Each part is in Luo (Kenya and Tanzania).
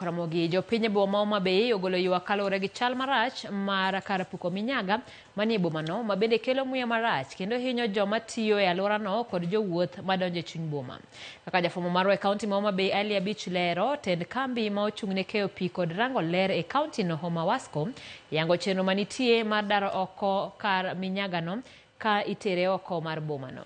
Ramogi jopiny e boma Homa Bay ogolo ywak kaluwore gi chal marach mar kar puko minyaga manie bomano ma bende kelo muya marach kendo hinyo joma tiyo e alworano kod jowuoth madonjo e chuny boma. Kaka jafwambo marwa e kaunti ma Homa Bay Ali Abich lero, tend kambi ma ochung' ne keyo pi kod rango ler e kaunti no Homa Wasco yango chenro manitie mar daro oko kar minyagano ka itere oko mar bomano.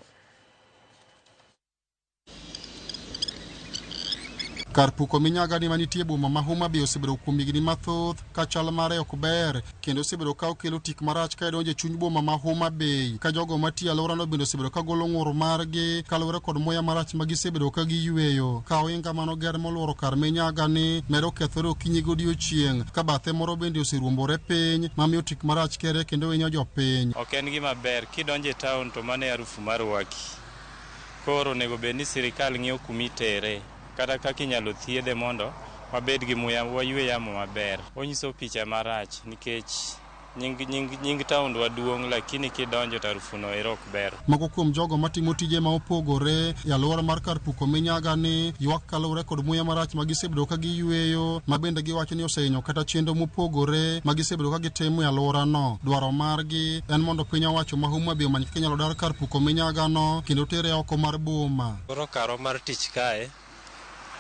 Kar puko minyaga ni manitie e boma ma Homa Bay osebedo kuom higni mathoth ka chal mare ok ber kendo osebedo ka okelo tik marach ka idonjo e chuny boma ma Homa Bay ka jogo matiyo e alworano bende osebedo ka golo ng'ur margi kaluwore kod muya marach ma gisebedo ka giyweyo ka ohinga manoger moluoro kar minyaga ni medo kethore okinyi godiochieng' ka bathe moro bende oseruombore piny mamiyo tik marach kere kendo hinyo jopiny. Ok en gima ber kidonjo e town to mano e harufu mar waki. Koro onego bed ni sirikal ng'iyo kumitere kata kaka inyalo thiedhe mondo wabed gi muya waywe yamo maber. Onyiso picha marach nikech nying, nying, nying taondwa duong' lakini kidonjo to harufu no ero ok ber. Moko kuom jogo matimo tije ma opogore e alwora mar kar puko minyaga ni ywak kaluwore kod muya marach ma gisebedo ka giyweyo ma bende giwacho ni osehinyo kata chenro mopogore ma gisebedo ka gitimo e alworano. Dwaro margi en mondo piny owacho ma Homa Bay omany kaka inyalo dar kar puko minyagano kendo tere oko mar boma. Koro karwa mar tich kae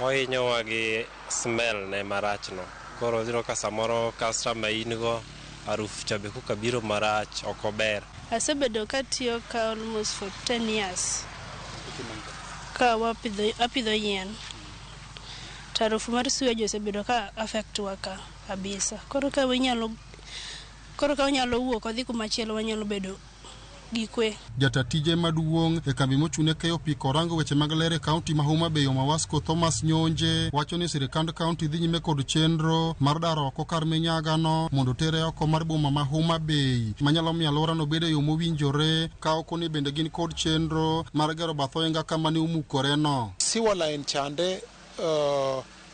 ohinyowa gi smell ne marach no. Koro iyudo ka samoro customer in go harufu cha be koka biro marach ok ober. Asebedo katiyo ka almost for 10 years ka wapidho apidho yien to harufu mar sewage osebedo ka affect wa ka kabisa. Koro ka wanyalo wuok wadhi kumachielo wanyalo bedo gi kwe. Jata tije maduong' e kambi mochung' ne keyo pi korango weche mag ler e kaunti ma Homa Bay Omawasco Thomas Nyonje wacho ni sirikand kaunti dhi nyime kod chenro mar daro oko kar minyagano mondo tere oko mar boma ma Homa Bay manyalo miyo alworano bed e yo mowinjore ka oko ni bende gin kod chenro mar gero bath ohinga kama ne omukoreno. Sewer line chande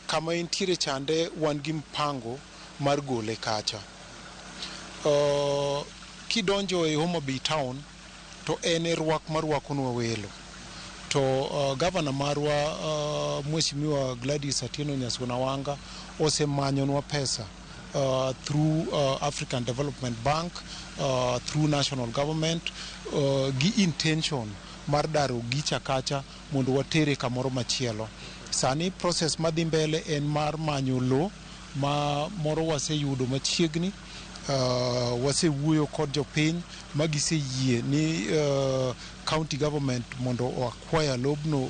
kama entiere chande wan gi mpango mar gole kacha. Kidonjo e Homa Bay town to en e rwak marwakonwa welo. To gavana marwa Mheshimiwa Gladys Atieno Nyasuna Wanga osemanyonwa pesa through African Development Bank, through national government gi intention mar daro gicha kacha mondo watere kamoro machielo. Sani process madhi mbele en mar manyo lo ma moro waseyudo machiegni. Wasewuoyo kod jopiny ma giseyie ni county government mondo o acquire lobno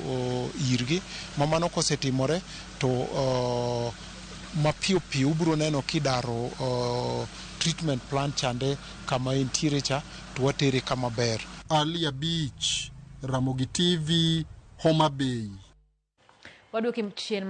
irgi ma mano kosetimore to mapiyo piyo ubiro neno kidaro treatment plant chande kama entiere cha to watere kama ber. Ali Abich, Ramogi TV, Homa Bay. Waduoki chien.